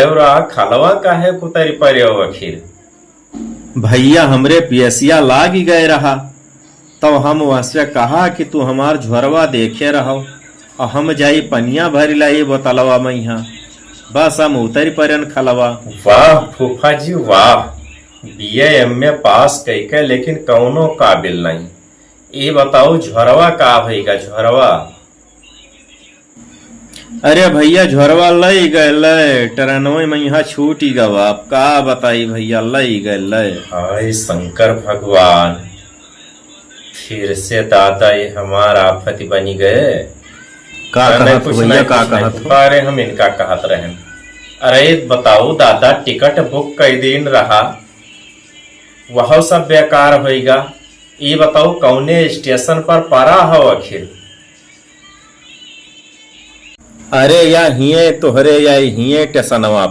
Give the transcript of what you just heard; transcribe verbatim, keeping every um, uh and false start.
देवरा, खलवा काहे कुतरी परेव आखिर? भइया, हमरे पियसिया लागि गए रहा, तब हम वहसे कहा कि तू हमार झोरवा देखे रहो, अउर हम जाई पनिया भरि लाई बोतलवा मइहाँ। बस हम उतरि परेन खलवा। वाह फूफा जी वाह, बी ए एम ए पास कइके लेकिन कउनो काबिल नहीं। ई बताउ झोरवा का होइगा झोरवा? अरे भइया, झोरवा लइ गए, लइ, ट्रेनवे मइहाँ छूटि गवा। अब का बताई भइया, लइ गए, लइ। हाय शंकर भगवान, फिर से दादा ये हमार आफत बनि गए। का अरे कहत कुछ भइया, नहीं, का कुछ नहीं। कहत हो? अरे हम इनका कहत रहेन। अरे बताउ दादा, टिकट बुक कइ दिन रहा, वह सब बेकार होइगा। ई बताउ कउने स्टेशन पर परा हो आखिर? अरे या हिये तोहरे या हिये टेसनवा